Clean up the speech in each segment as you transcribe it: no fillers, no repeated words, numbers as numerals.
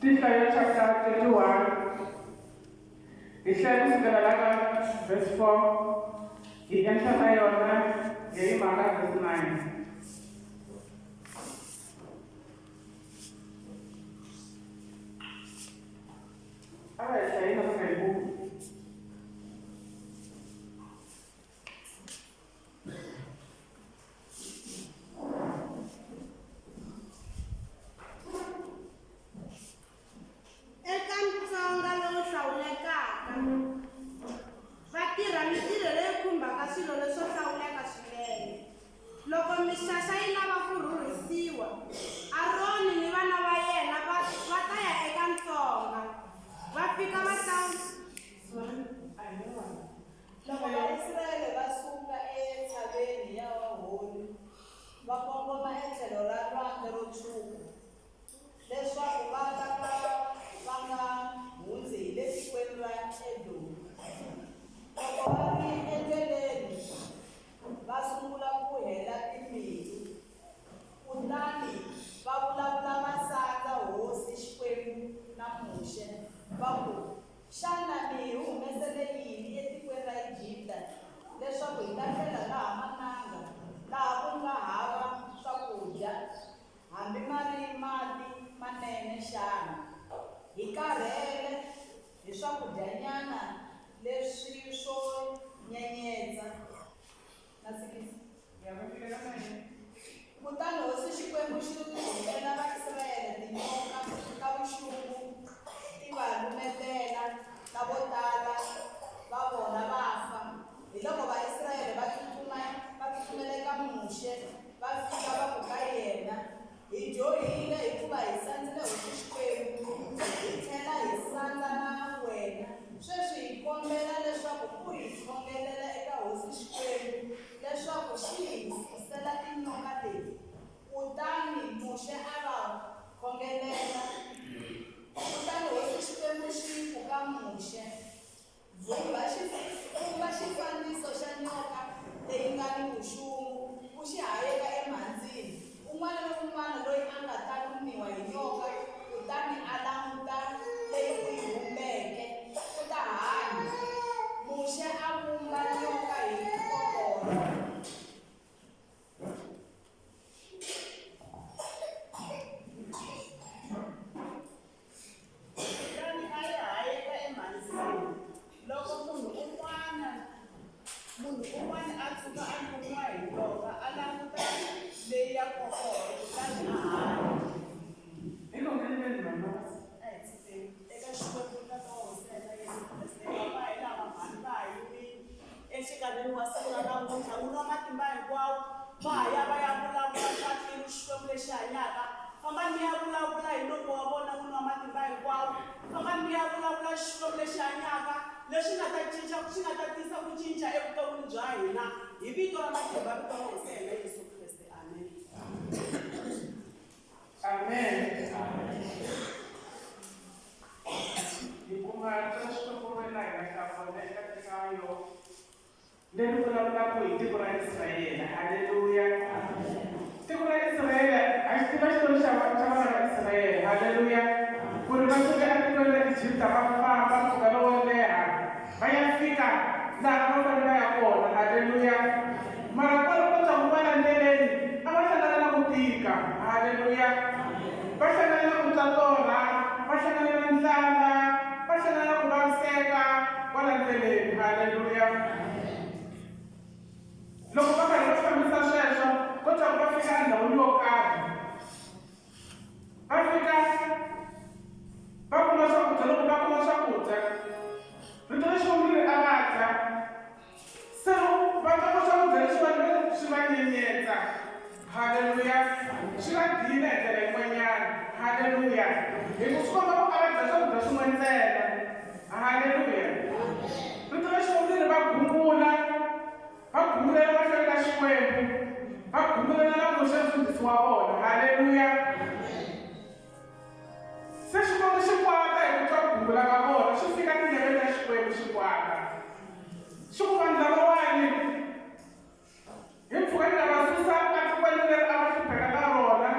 Tinhlayo chapter 31 hi hlaya kusukela la ka verse 4 hi endla na yona hi yi mhaka verse 9. A va hi hlayile va nga yi kumi. Eka ntsonga lowu hlawulekaka, va tirha mitirho leyi khumbaka swilo leswo hlawuleka swinene. Loko mixaxa yi lava ku rhurhisiwa, Aroni ni vana va yena va va ta ya eka ntsonga, va fika va Sorry, a hi yona. Loko Vaisraele va suka eNtshaveni ya Hori va kongoma etlhelo ra Lwandle ro Tshwuka, leswaku va ta ka va nga hundzi hi le tikweni ra Edomu. Loko va ri endleleni, va sungula ku hela timbilu, kutani va vulavula va sandza hosi Xikwembu na Muxe, va ku, Xana mi hi humesele yini etikweni ra Egipta leswaku hi ta fela laha mananga, laha ku nga hava swakudya, hambi ma ri mati manene xana? Hi karhele hi swakudyanyana leswi swo nyenyetsa. Na sikisi. Kutani hosi Xikwembu xi rhumela Vaisraele tinyoka ta vuxungu ti va lumetela, lavo tala va vona va fa. Hiloko Vaisraele va tsutsuma va tsutsumela eka Muxe, va fika va ku ka yena, Hi dyohile hikuva hi sandzile hosi Xikwembu, hi tlhela hi sandza na wena. Sweswi hi kombela leswaku u hi khongelela eka hosi Xikwembu leswaku xi hi susela tinyoka leti. Kutani Muxe a va khongelela. Kutani hosi Xikwembu xi ku ka Muxe, Vumba vumba xifaniso xa nyoka leyi nga ni vuxungu, u xi hayeka emhandzini. Un'wana ni un'wana loyi a nga ta lumiwa hi nyoka kutani a languta leyi u yi vumbeke, u ta hanya. Muxe a vumba nyoka hi koporo. Kutani a yi hayeka emhandzini. Loko munhu un'wana munhu un'wana a tshuka a lumiwa hi nyoka, a languta leyi ya koporo, kutani a hanya. Hi khongeleleni mama. A hi tshikeni eka Xikwembu Tata wa Hosi ya hina Yesu Kreste. Papa hi lava mhani va ha yimile enhlikaneni wa siku ra namuntlha. N'wini wa matimba hinkwawo va ha ya va ya vulavula swa tilo Xikwembu lexi hanyaka. Fambani mi ya vulavula hi nomu wa vona N'wini wa matimba hinkwawo. Fambani mi ya vulavula Xikwembu lexi hanyaka, leswi nga ta cinca, swi nga ta tisa ku cinca evuton'wini bya hina, hi vito ra matimba, vito ra Hosi ya hina Yesu Kreste. Amen. Amen. Hi kuma rito ra Xikwembu ri la hi nga hlaya kona eka Tinhlayo. Leri vulavulaka hi tiko ra Israyele. Haleluya! Tiko ra Israyele, ha xi tiva xitori xa xa vana va Israyele. Haleluya! Ku ri va suke etikweni ra Egipta va famba mpfhuka lowo leha va ya fika laha a va fanele va ya kona. Haleluya! Mara kwala ko twa ku kwala ndleleni a va hlangana na ku tika. Haleluya! Va hlangana na ku twa torha, va hlangana na ndlala, va hlangana na ku vaviseka kwala ndleleni. Haleluya! Loko va karhi va fambisa sweswo, ko twa ku va fika endhawini yo karhi. Va fika va kuma swakudya, loko va kuma swakudya, rito ra Xikwembu ri ri a va dya. Se va twa ku swakudya leswiwani swi va nyenyetsa. Haleluya! Swi va dina hi ndlela yin'wanyana. Haleluya! Hi ku swi komba ku a va dya swakudya swin'we ntsena. Haleluya! Rito ra Xikwembu ri ri va gungula, va gungulela mahlweni ka Xikwembu, va gungulela na Muxe mufundhisi wa vona. Haleluya! Se Xikwembu xi kwata hi ku twa ku gungula ka vona, xi fika tindleveni ta Xikwembu xi kwata. Xi ku, Vanhu lavawani, hi mpfhuka ni nga va susa etikweni leri a va hlupheka ka rona,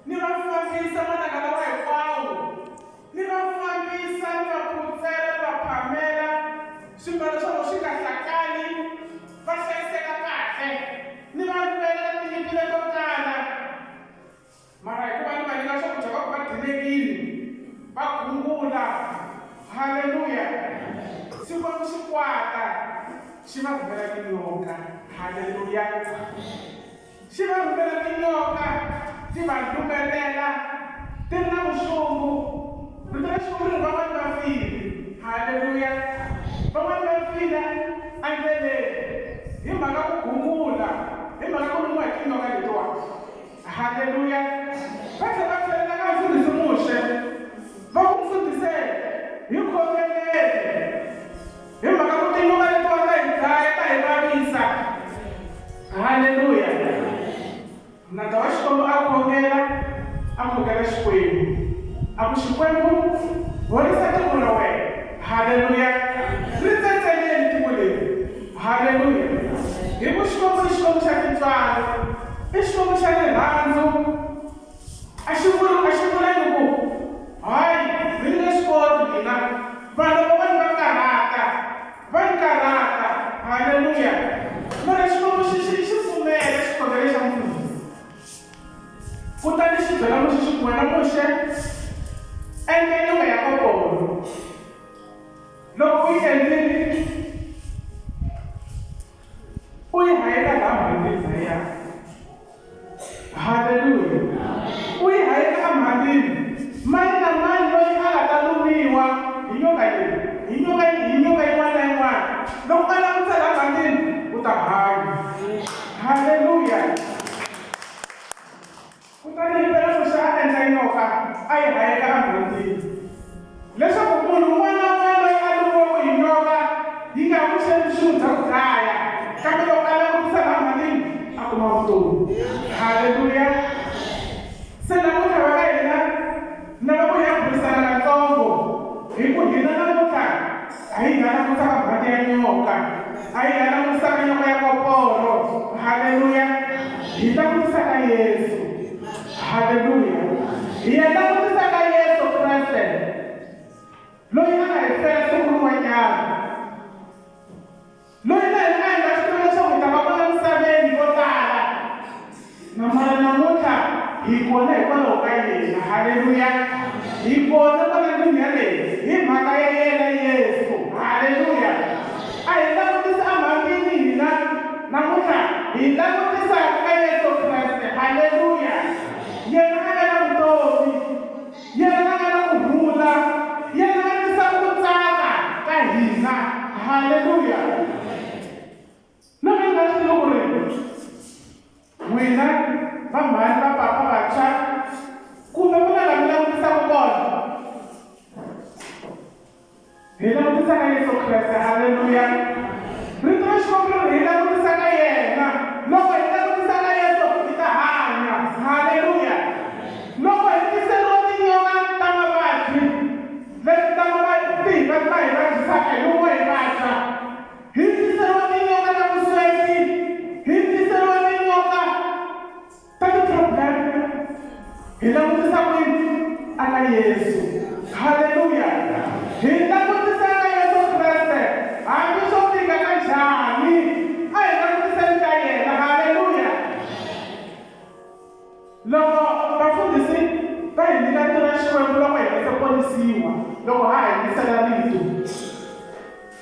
ni va fambisa mananga lawa hinkwawo. gungula. Haleluya! Xikwembu xi kwata xi va rhumela tinyoka. Haleluya! Xi va rhumela tinyoka ti va lumetela ti ri na vuxungu. Rito ra Xikwembu ri ri van'wana va file. Haleluya! Van'wana va file endleleni hi mhaka ku gungula, hi mhaka ku lumiwa hi tinyoka letiwani. Haleluya! Va tlhela va tlhelela ka mufundhisi Muxe, va ku, Mufundhisi, hi khongelele hi mhaka ku tinyoka letiwani ta hi dlaya, ta hi vavisa. Haleluya! Nandza wa Xikwembu a khongela, a khongela Xikwembu, a ku, Xikwembu, horisa tiko ra wena. Haleluya! Ri tsetseleli tiko leri. Haleluya! Hi ku Xikwembu i Xikwembu xa tintswalo, i Xikwembu xa rirhandzu. A xi vuli, a xi vulangi ku, Hayi, mi nge swi koti mina. Vanhu lava va ni va karhata. Va ni karhata. Haleluya! Mara Xikwembu xi, xi, xi pfumela xikhongelo xa mufundhisi. Kutani xi byela Muxe xi ku, Wena Muxe, endla nyoka ya koporo. Loko u yi endlile, u yi hayeka laha mhandini laya. Haleluya! U yi hayeka emhandini. Mani na mani loyi a nga ta lumiwa hi nyoka leyi, hi nyoka, hi nyoka yin'wana na yin'wana, loko a langutisa laha mhandini, u ta hanya. Haleluya! Kutani himpela Muxe a endla nyoka, a yi hayeka emhandini, leswaku munhu un'wana na un'wana loyi a lumiweke hi nyoka yi nga n'wi xeni nchumu bya ku dlaya, kambe loko a langutisa laha mhandini, a kuma vutomi. Haleluya! Se namuntlha va ka hina ni lava ku hi ya burisana katsongo, hi ku hina namuntlha a hi nga langutisaka mhandi ya nyoka, a hi nga langutisaka nyoka ya koporo. Haleluya! Hi langutisa ka Yesu. Haleluya! Hi ya langutisa ka Yesu Kreste, loyi a nga hi fela siku rin'wanyana. Loyi na hina a hi nga swi tivi leswaku hi ta va kona misaveni ko tala. Na mara namuntlha hi kona hikwalaho ka yena. Haleluya! Hi kona kwala ndlwini yaleyi hi mhaka ya yena Yesu. Haleluya! A hi langutisi emhakeni hina namuntlha, hi langutisa ka Yesu Kreste. Haleluya! Yena a nga na vutomi. Yena a nga na ku rhula. Yena a tisaka ku tsaka ka hina. Haleluya! Na mina ni nga swi tivi ku ri n'wina va mhani, va papa, vantshwa kumbe ku na la mi langutisaka kona. Hi langutisa ka Yesu Kreste. Haleluya! Rito ra Xikwembu ri ri hi langutisa ka yena. Loko hi langutisa ka Yesu, hi ta hanya. Haleluya! Loko hi tiseriwa tinyoka ta mavabyi leti ta mavabyi ti hi ma hi vabyisaka hi loko hi vabya, hi tiseriwa tinyoka ta vusweti, hi tiseriwa tinyoka ta ti-problem, hi langutisa kwini? A ka Yesu. Haleluya! Hi langutisa ka Yesu Kreste, hambi swo tika ka njhani, a hi langutiseni ka yena. Haleluya! Loko vafundhisi va hi nyika rito ra Xikwembu loko hi nga se ponisiwa, loko ha ha yingisela rito,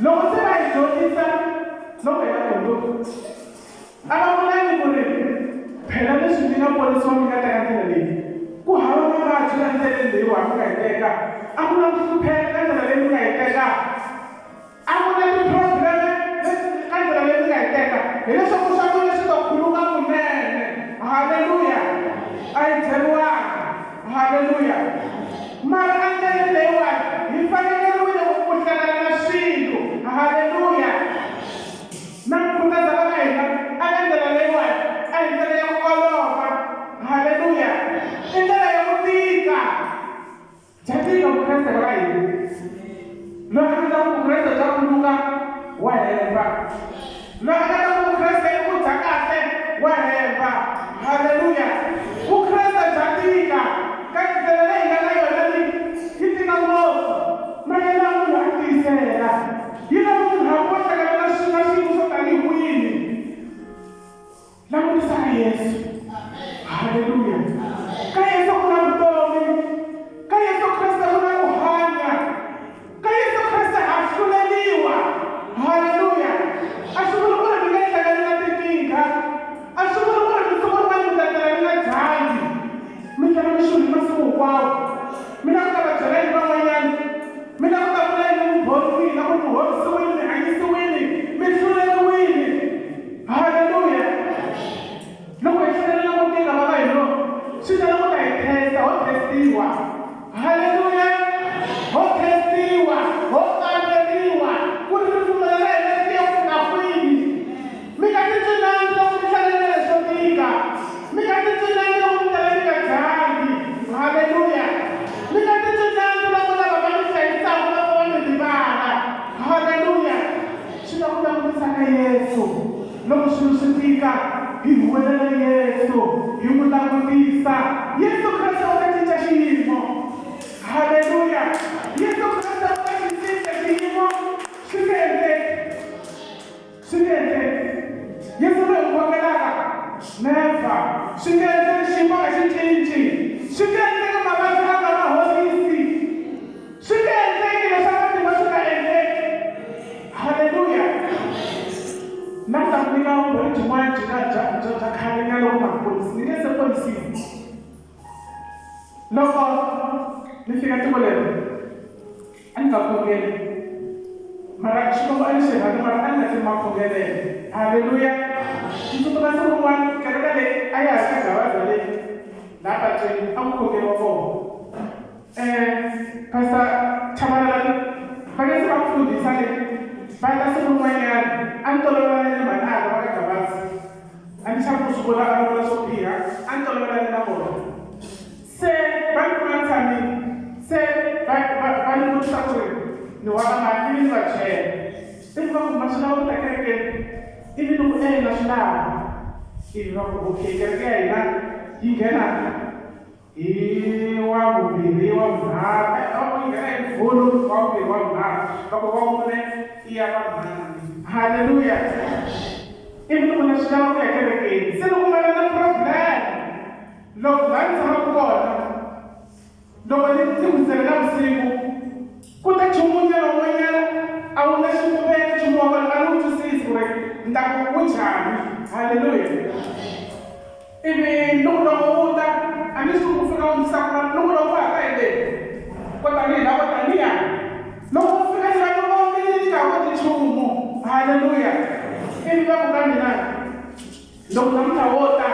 loko se va hi dyondzisa loko hi nga hundzuki, a va vulangi ku ri, Phela leswi mi nga ponisiwa mi nga teka ndlela leyi, ku hava mavabyi la ndleleni leyiwani mi nga yi teka, a ku na ku hlupheka ka ndlela leyi mi nga yi teka. A ku na ti-problem-e ka ndlela leyi mi nga yi teka, hileswaku swa n'wina swi ta khuluka kunene. Haleluya! A hi byeriwanga. Haleluya! Mara endleleni leyiwani hi fanekeriwile ku hlangana na swilo. Haleluya! Na mi khutaza va ka hina, eka ndlela leyiwani a hi ndlela ya ku olova. Haleluya! I ndlela ya ku tika. Bya tika Vukreste va ka hina. Loyi a nga ta ku Vukreste bya khuluka wa hemba. Loyi a nga ta ku Vukreste i ku dya kahle wa hemba. Haleluya! Vukreste bya tika, ka ndlela leyi hi nga na yona leyi yi tika ngopfu. Mara yi lava munhu a tiyisela. Yi lava munhu hambi o hlangana na na swiyimo swo tanihi kwini. Langutisa ka Yesu. Haleluya! Ka Yesu ku na vutomi. Ka Yesu Kreste ku na ku hanya. hi huwelela Yesu, hi n'wi langutisa. Yesu Kreste u ta cinca xiyimo. Haleluya! Yesu Kreste u ta xi cinca xiyimo. Swi nge endleki. Swi nge endleki. Yesu loyi hi khongelaka, never. Swi nge endleki xiyimo a xi cinci. Swi nge endleki mavabyi a nga ma horisi. Swi nge endleki leswa matimba swi nga endleki. Haleluya! Na ku ta ku nyika vumbhoni byin'wana byi nga bya bya bya khale nyana loko nga ponisi ni nge se ponisiwi. Loko ni fika tiko leri a ni nga khongeli mara Xikwembu a ni xi rhandza mara a ni nga tivi makhongelelo. Haleluya! Ni tsundzuka siku rin'wana kereke leyi a ya ha ri ka Gavaza leyi laha patwini a ku khongeriwa kona. Pastor Chabalala va nge se va ku fundhisa le va ta siku rin'wanyana a ni tolovelane ni mhani a va ka Gavaza a ni xavi ku swi vula a vula swo biha a ni tolovelane na vona se va ni kuma ni tshamile se va va va ni vutisa ku ri ni wa ka mani ivi ni va byela ivi va ku ma swi lava ku ta kerekeni ivi ni ku e na swi lava ivi va ku okay kereke ya hina yi nghena hi wa vumbirhi wa vunharhu yi nghena hi Mvhulu wa vumbirhi wa vunharhu loko wa vumune i ya va mhani halleluya ivi ni vona swi lava ku ya kerekeni se ni kumana na problem loko laha ni tshamaka kona loko ni ni hundzele na vusiku ku ta nchumunyana wun'wanyana a wu na xivumbeko nchumu wa kona a ni wu twisisi ku ri ni ta ku wu njhani halleluya Ivi loko loko wu ta, a ni swi ku fika wu ndzi sakula, loko loko wa ha ta hi le, ko tanihi la ko taniya. Loko wu fika ni va ni omile ni nga ha koti nchumu. Haleluya! Ivi va ku ka mina, Loko namuntlha wo ta,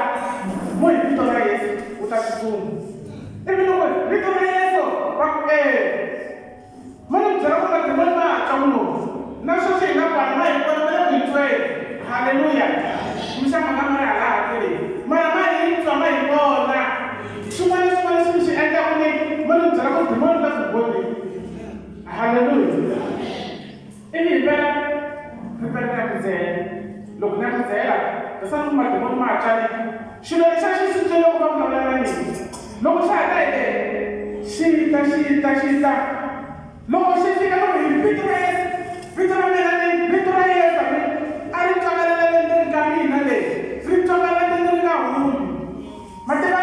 mo hi vito ra Yesu, u ta tsutsuma. Ivi loko vito ra Yesu, va ku, Ee. Ma ni byela ku madimoni ma twa munhu na sweswi hi nga kwala ma hi vona ma le ku hi tweni. Haleluya! Kumbexana ma nga ma ri hala hakeleni mara ma hi twa ma hi vona. Xin'wana na xin'wana lexi mi xi endlaku ni ma ni byela ku dimoni ri le ku voneni. Haleluya! Ivi hi pela ri pela ni ya ku byela. Loko ni ya ku byela, leswaku madimoni ma twa ni xilo lexiya xi swi twile loko va vulavula na mina. Loko xa ha ta hi le, xi ta, xi ta, xi ta. Loko xi fika loko hi vito ra Yesu, vito ra mina ni vito ra Yesu ri a ri twakalela le ndzeni ka mina le, ri twakala le ri nga humi. Ma tiva,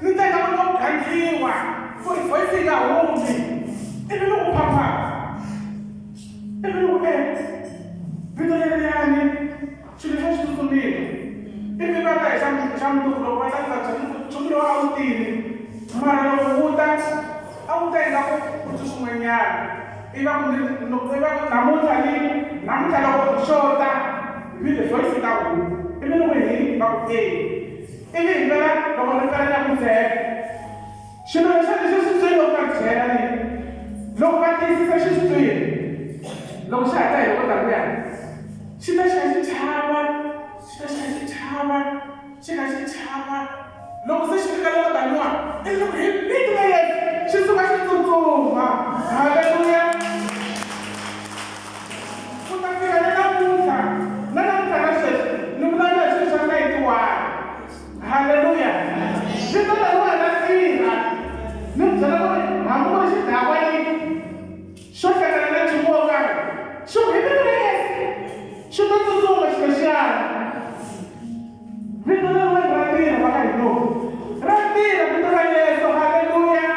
ni ta ingaku no gandliwa ku ri voice yi nga humi. Ivi ni ku phapha, ivi ni ku e, vito leriyani xilo xa xi tsutsumile. Ivi va ta hi xa xa mundzuku loko va ta ni va byela ni ku nchumu lowu a wu tini mara loko wu ta a wu ta ingaku u twe swin'wanyana. Ivi va ku ni ivi va ku namuntlha ni namuntlha loko xo ta ivi the voice yi ta huma. Ivi ni ku hi va ku e. Ivi hi vela loko ri pela na ku ndzheko. Xilo lexiya lexi xi swi twile loko va byela ni loko va tiyisisa xi swi twile. Loko xa ha ta hi loko taniya xi ta xi kha xi chava, xi ta xi kha xi chava, xi kha xi chava. Loko se xi fika loko taniwa ivi loko hi vito ra Yesu xi suka xi tsutsuma. Haleluya! Ku ta fika na namuntlha, na namuntlha na sweswi, ni vulavula hi swilo swa 91. Haleluya! Vito leriwa ra tirha. Ni mi byela ku ri hambi ku ri xidakwa lexi xo hlangana na nchumu wo karhi, xi ku hi vito ra Yesu, xi to tsutsuma xilo xiyani. Vito leriwani ra tirha va ka hina. Ra tirha vito ra Yesu. Haleluya!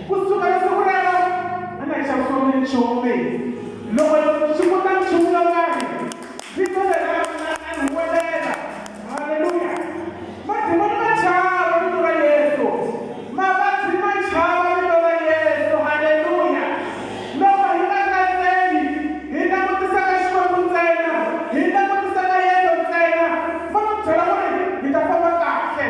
Ku sukela siku rero, a na ha xavisiwa nchumu mina. Loko xi ku ta nchumu yo karhi, vito leri ra mina a ni huwelela. Haleluya! Madimoni ma chava vito ra Yesu. Mavabyi ma chava vito ra Yesu. Haleluya! Loko hi nga katseki, hi langutisa ka Xikwembu ntsena, hi langutisa ka Yesu ntsena, va ku byela ku ri hi ta famba kahle.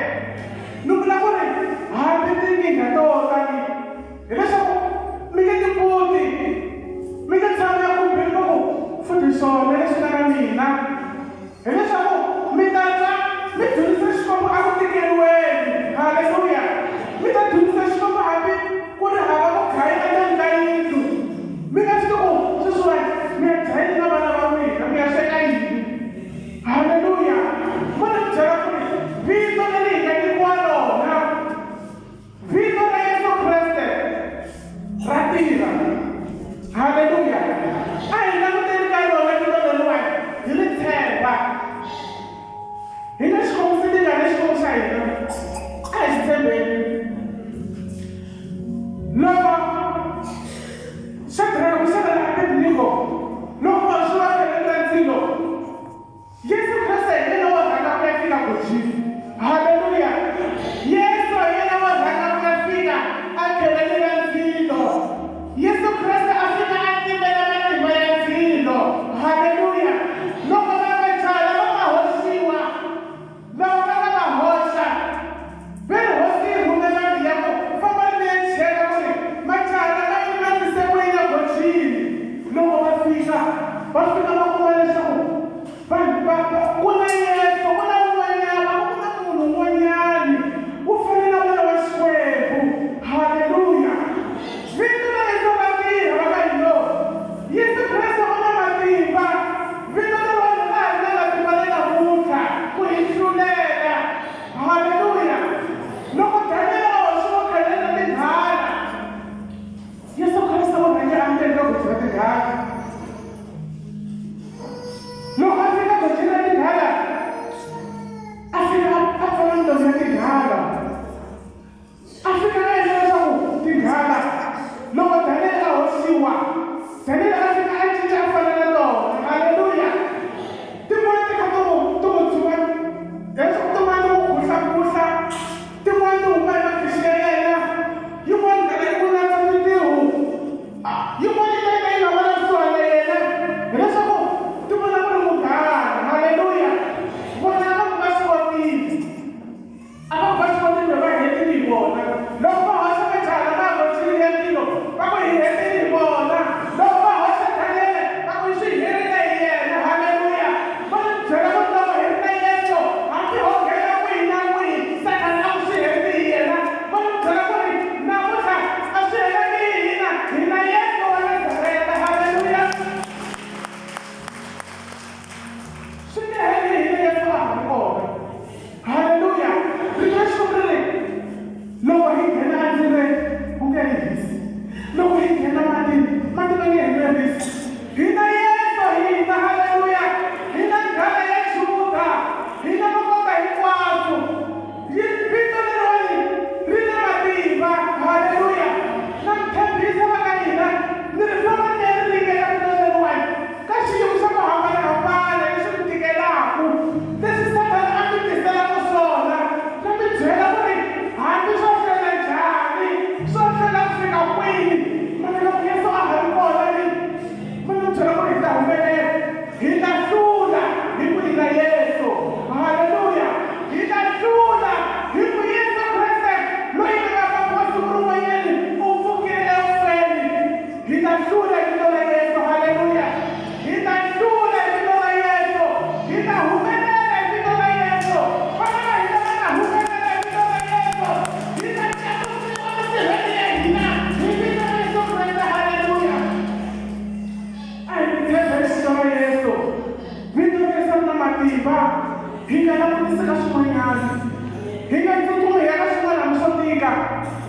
Hi nga tsutsumi hi ya ka swin'wana hambi swo tika.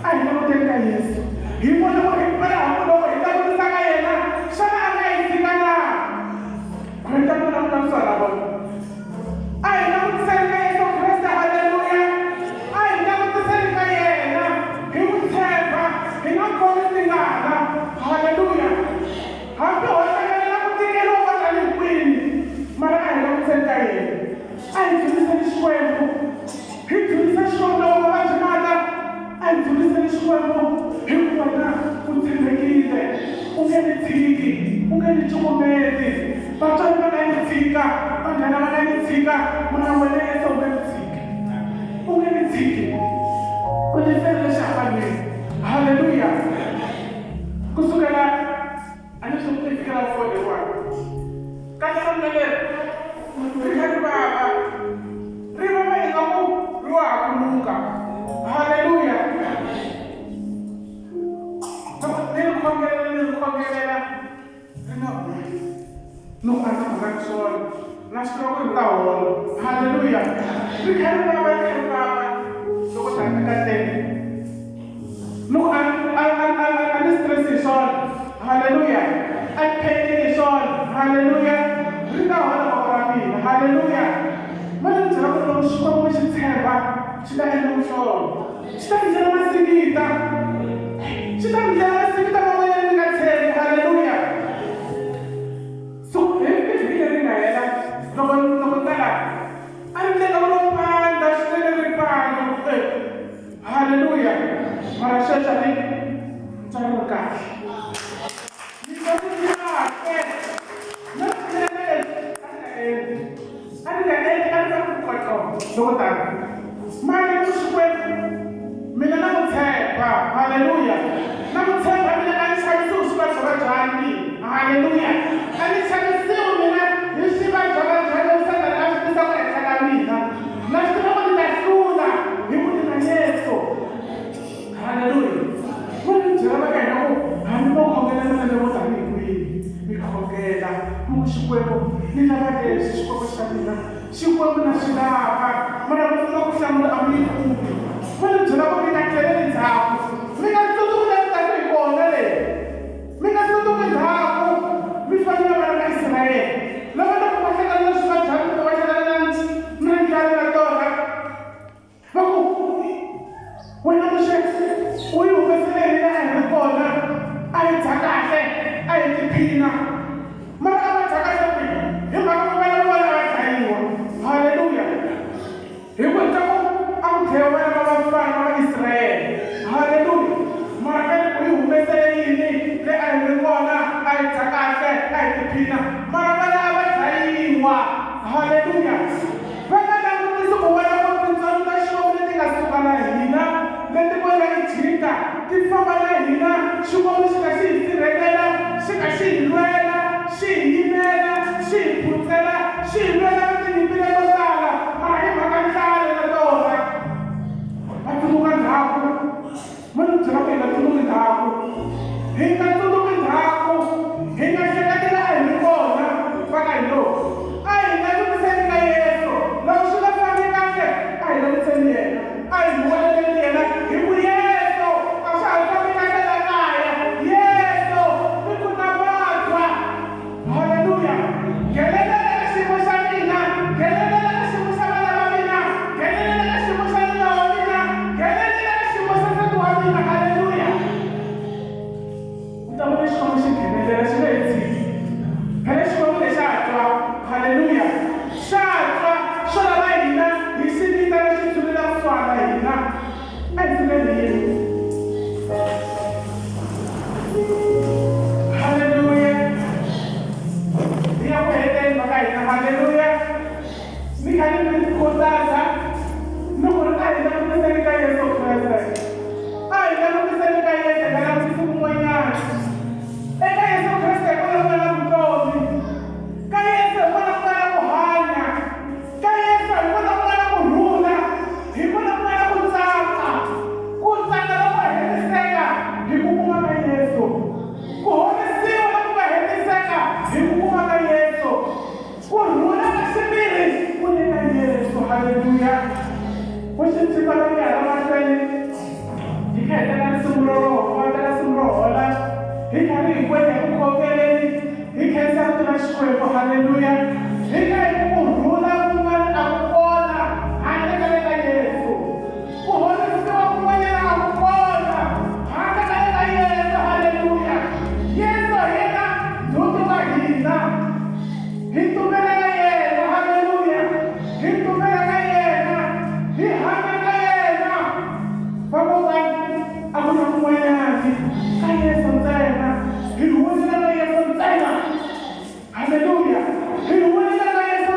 A hi languteni ka Yesu. Hi vona ku ri himpela hambiloko hi langutisa ka yena, xana a nga hi tshika na? Khwenta ku languta kusuhana na vona. A hi langutiseni ka Yesu Kreste, haleluya. A hi langutiseni ka yena hi n'wi tshemba, hi nga khomi tingana, haleluya. Hambi ho hlangana na ku tikeriwa ko tanihi kwini, mara a hi langutiseni ka yena. A hi dzuniseni Xikwembu, hi dzunisa Xikwembu loko mavabyi ma ta. A hi dzuniseni Xikwembu hi ku wena u tshembekile, u nge ni tshiki, u nge ni cukumeti. Vatswari va nga ni tshika, vanghana va nga ni tshika, mara wena Yesu u nge ni tshiki, u nge ni tshiki. U ni ferile xihambanweni. Haleluya! Ku sukela a ni swi koti fikela four leriwani kahle ra mina leri ri kha ri vava ri vava ingaku ri wa ha kuluka halleluya loko ni ri khongelela ni ri khongelela ri nga humi ni ku a ndzi mhaka swona na swi tiva ku ri ta hola halleluya ri kha ri vava ri kha ri vava loko tani ka tele Loko a a a a a ni stress hi swona haleluya a ni phenini hi swona haleluya ri ta hola voko ra mina haleluya ma ni byela ku ri loko Xikwembu xi tshemba xi ta endla muhlolo xi ta mi ndlela masingita xi ta mi ndlela masingita man'wanyana mi nga tshembi haleluya so hi vhiki leri nga hela loko loko ni ta la a ni teka ro pandza swinene ri pandza Haleluya! Mara sweswi a ni ntswari ri kahle. Ni twa ku ri kahle. Na swinene a ni nga endli. A ni nga endli a ni ta ku kotlo loko tani. Mara ku Xikwembu mina na ku tshemba. Haleluya! Na ku tshemba mina a ni chavisiwi swivabyavabyani mina. Haleluya! A ni chavisiwi mina hi swivabyavabyani leswi Sathana a swi tisaka ehenhla ka mina. Na swi tiva ku ni ta hlula hi ku ni na Yesu. Haleluya. Mo ni byela va ka hina ku hambi mo khongela malembe mo tanihi kwihi, mi khongela mi ku Xikwembu ni lava leswi Xikwembu xa mina, Xikwembu na xi lava, mara mi kuma ku hlamula a mi yi kumi. Mo ni byela ku mi nga tlheleli ndzhaku, mi nga tsundzuki la mi taka hi kona le. Mi nga tsundzuki ndzhaku, mi fana na vana va Israyele lava loko va hlangana na swivabyana kumbe va hlangana na na ndlala na torha, va ku, Wena Muxe, u hi humesele hina a hi ri kona, a hi dya kahle, a hi tiphina. Mara a va dya kahle kwihi? Hi mhaka ku vana va vona a va dlayiwa. Haleluya! Hi ku twa ku a ku dlayiwa vana va vafana va Vaisrayele. Haleluya! Mara ka ni ku hi humesele yini le a hi ri kona, a hi dya kahle, a hi tiphina, mara vana a va dlayiwa. Haleluya! Va nga langutisi ku vona ku tintswalo ta Xikwembu leti nga suka na hina, leti kwala Egipta, ti famba na hina, Xikwembu xi ka xi hi sirhelela, xi ka xi hi lwela, xi hi yimela, xi hi phutsela, xi hi lwela na tinyimpi leto tala, mara hi mhaka ndlala na torha, va tsundzuka ndzhaku. Mo ni byela ku hi nga tsundzuki ndzhaku, hi nga tsundzuki ndzhaku, hi nga hleketi la a hi ri kona va ka hina. A hi langutiseni ka Yesu. Loko swi nga fambi kahle, a hi langutiseni yena, a hi huweleleni yena hi ku, Yesu, a swa ha fambi kahle la kaya. Yesu, ni ku na vabya. Haleluya! Nghenelela ka xiyimo xa mina, nghenelela ka xiyimo xa vana va mina, nghenelela ka xiyimo xa nuna wa mina, nghenelela ka xiyimo xa nsati wa mina. Haleluya! U ta vona Xikwembu xi nghenelela, xi nge hi tshiki. Phela Xikwembu lexi xa twa. Haleluya! Xa twa swo lava hina hi xi vitana xi tshulela kusuhana na hina. A hi sukeni hi yima. Haleluya! Hi ya ku heteni mhaka hina. Haleluya! Ni kha ni mi khutaza ni ku ri a hi langutiseni ka Yesu Kreste. A hi langutiseni ka Yesu, hi nga langutisi kun'wanyana. Eka Yesu Kreste hi kona ku nga na vutomi. Ka Yesu hi kona ku nga na ku hanya. Ka Yesu hi kona ku nga na ku rhula. Hi kona ku nga na ku tsaka. Ku tsaka. kota ku ya hala mahlweni hi kha hi teka risimu ro va teka risimu ro hola hi karhi hinkwenu hi ku khongeleni hi khensa rito ra Xikwembu. Halleluya. Hi kha hi ku kurhula kun'wana a ku kona handle ka le ka Yesu, ku horisiwa kun'wanyana a ku kona handle ka le ka Yesu. Halleluya. Yesu hi yena ndzhuti wa hina, hi tumbela ka yena. Halleluya. Hi tumbela ka yena, hi hanya ka yena. Vakokwani, a ku na kun'wanyani, ka Yesu ntsena hi huwelela, ka Yesu ntsena. Halleluya. Hi huwelela ka Yesu.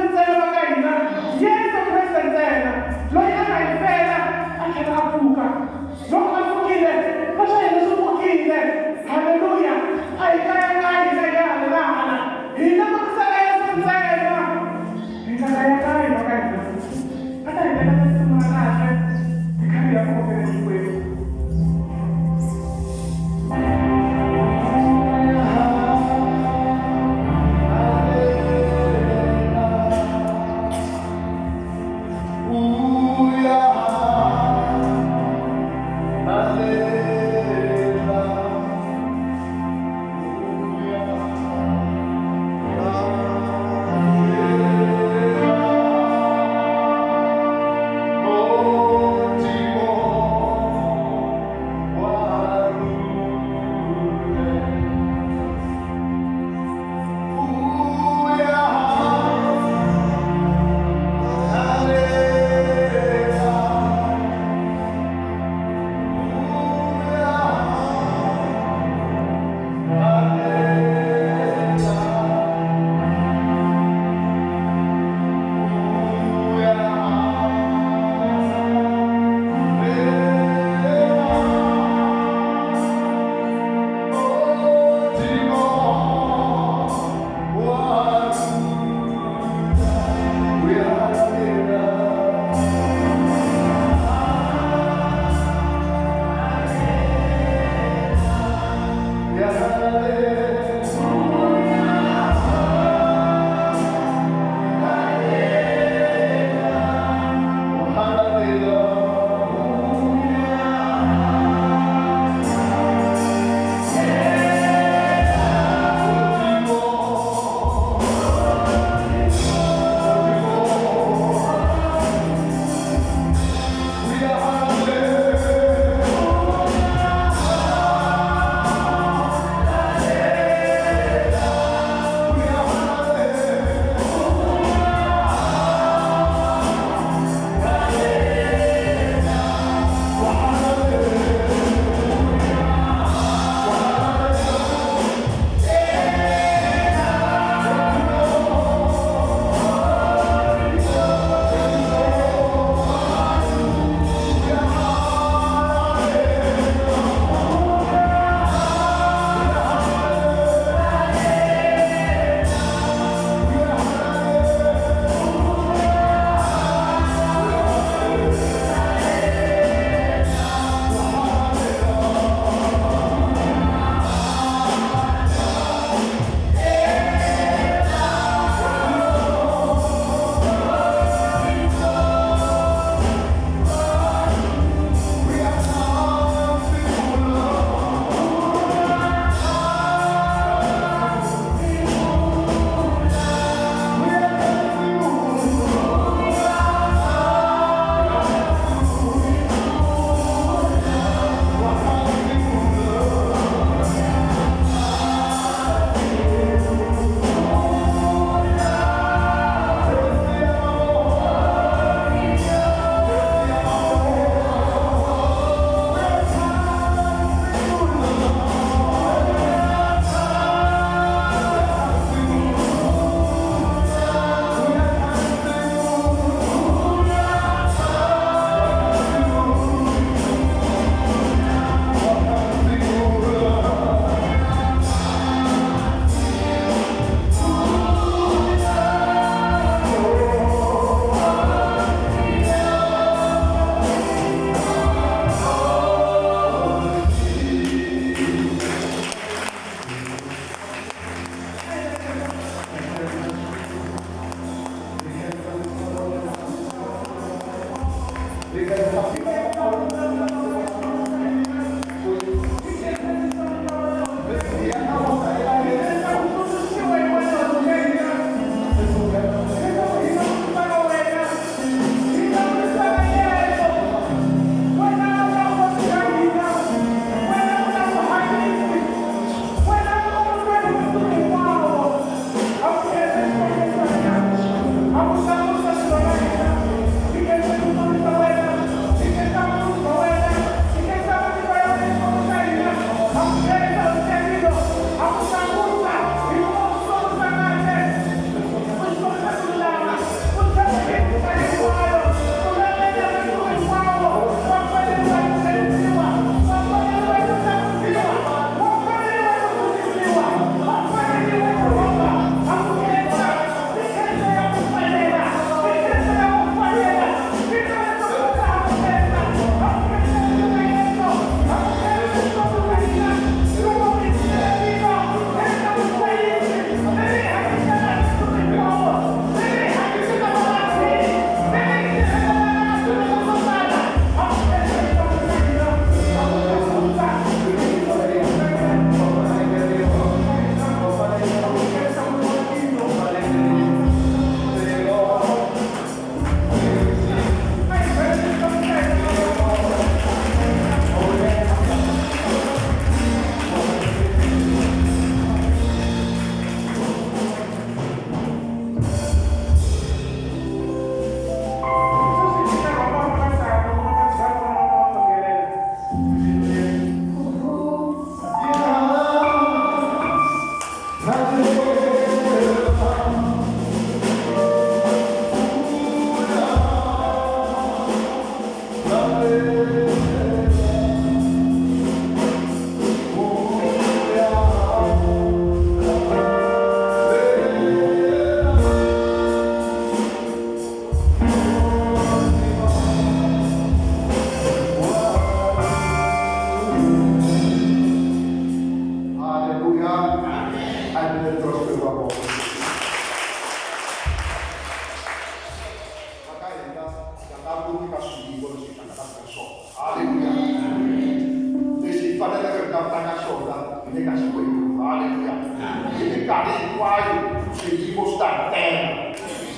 minkarhi hinkwayo swiyimo swi ta hi tela,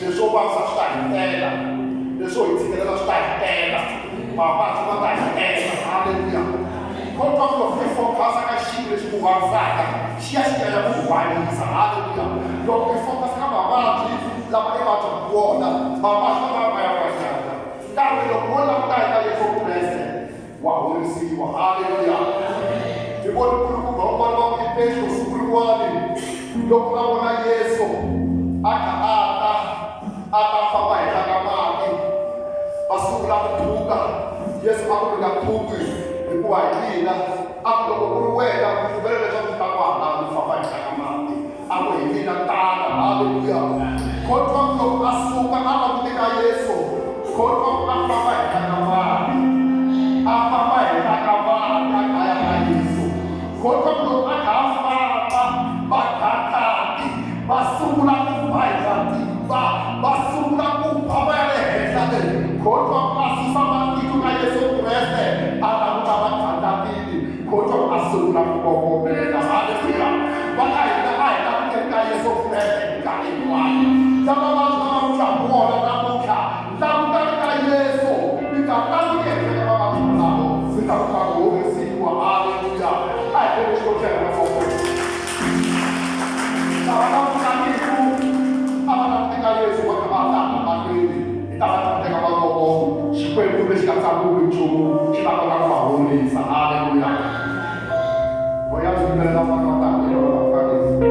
leswo vavisa swi ta hi tela, leswo hi tshikelela swi ta hi tela, mavabyi ma ta hi tela. Halleluya. Kodwa ku loko i focus-a ka xilo lexi ku vavisaka, xi ya xi ya ya ku ku vavisa. Halleluya. Loko i focus ka mavabyi lama i vabyaka wona, mavabyi ma va ma ya ma nyanya. Kambe loko wo languta eka Yesu Kreste, wa horisiwa. Halleluya. Hi voni nkulukumba un'wana va ku i Petro siku rin'wani loko a vona Yesu a kha a ta a ta famba henhla ka mati, va sungula ku phuka. Yesu a ku mi nga phuki hikuva hi mina. A ku loko ku ri wena pfumela leswaku ndzi ta ku hala ndzi famba henhla ka mati. A ku hi mina tana. Halleluya. Kholwa ku loko a suka a langute ka Yesu, kholwa ku a famba henhla ka mati, a famba henhla ka mati a kha a ya ka Yesu. Kholwa ku loko a kha a famba, vagatati va sungula ku ba hi matimba, va sungula ku ba va ya le henhla le. Kholwa ku a susa matihlo ka Yesu Kreste a languta vagandatini, kholwa ku a sungula ku kongomela. Halleluya. Va ka hina a hi languteni ka Yesu Kreste minkarhi hinkwayo. Lava mavabyi lama mi twaku wona namuntlha, langutani ka Yesu, mi nga languti ehenhla ka mavabyi walawo, mi ta kuma ku horisiwa. Halleluya. A hi beni Xikwembu xa hina mavoko. Lava langutaniku a va languti ka Yesu va kha va ta hala mahlweni, hi ta va teka mavoko. Xikwembu lexi nga tsan'wiwi nchumu xi ta kota ku va horisa. Halleluya. Voya byi yimbelela mhaka wa tani hi rona vafambisi.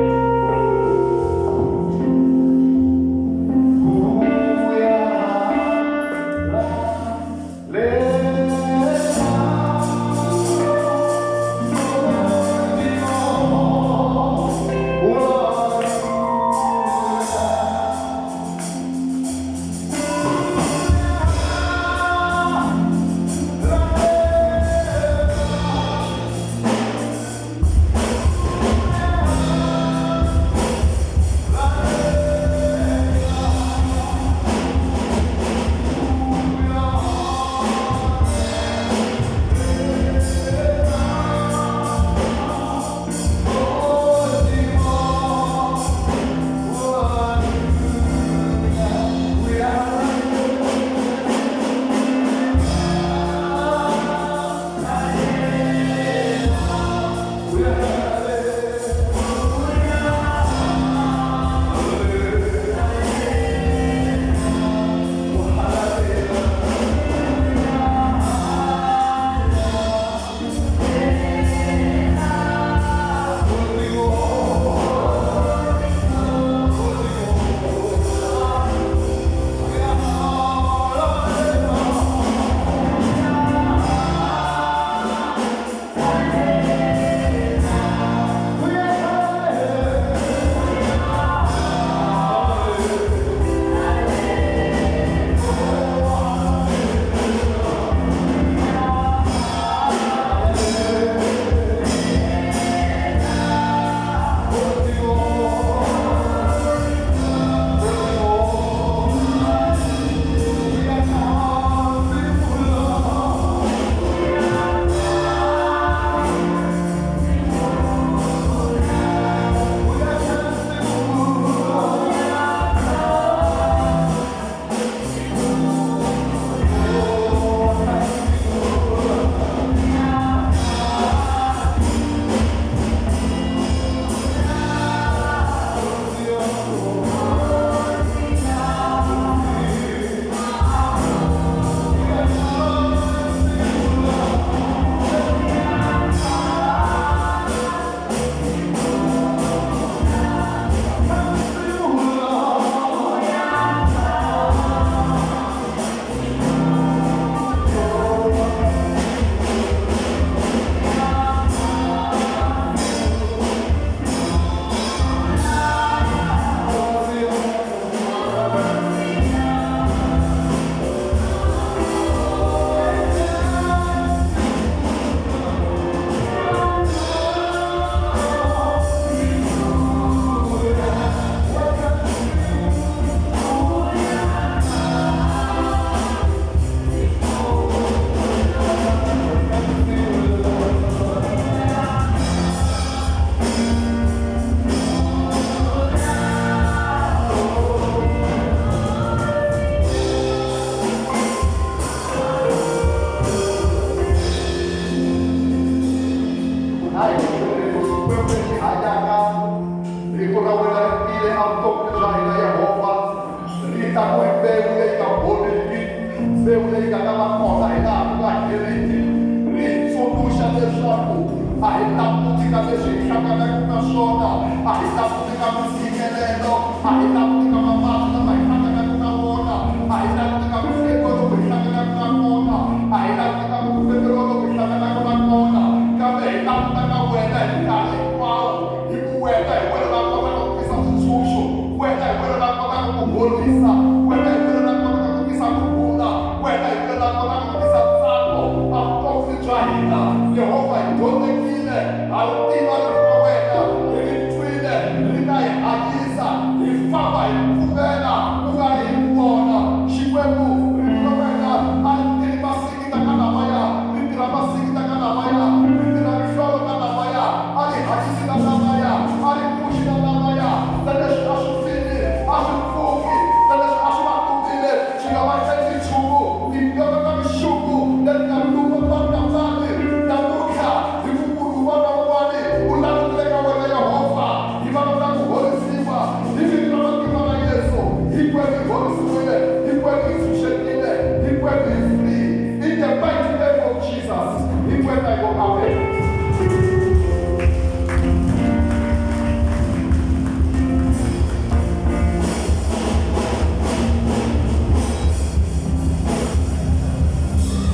leswi hi hlanganaka na swona, a hi languti ka mintshikelelo, a hi languti ka mavabyi lama hi hlanganaka na wona, a hi languti ka ku hlekiwa loku hi hlanganaka na kona, a hi languti ka ku kuceteriwa loku hi hlanganaka na kona, kambe hi languta ka wena hi nkarhi hinkwawo, hi ku wena hi wena la kotaka ku tisa switshunxo, wena hi wena la kotaka ku horisa, wena hi wena la kotaka ku tisa ku rhula, wena hi wena la kotaka ku tisa ntsako evuton'wini bya hina. Yehovha, hi dyondzekile, ha ri tiva rito ra wena, hi ri twile, ri ta hi hanyisa, hi famba hi pfumela, ku nga ri hi ku vona. Xikwembu, rito ra wena a ri tirhi masingita ka lavaya, ri tirha masingita ka lavaya, ri tirha mihlolo ka lavaya, a ri hanyisi na lavaya, a ri pfuxi na lavaya, na leswi a swi fini, a swi pfuki, na leswi a swi va tumbile, swi nga va endli nchumu. Tinyoka ta mixungu leti nga luma vanhu na vanhu namuntlha, hi ku munhu un'wana na un'wana u langutile ka wena Yehovha, hi vulavula ku horisiwa hi vito ra matimba ra Yesu. Hinkwenu hi horisiwile.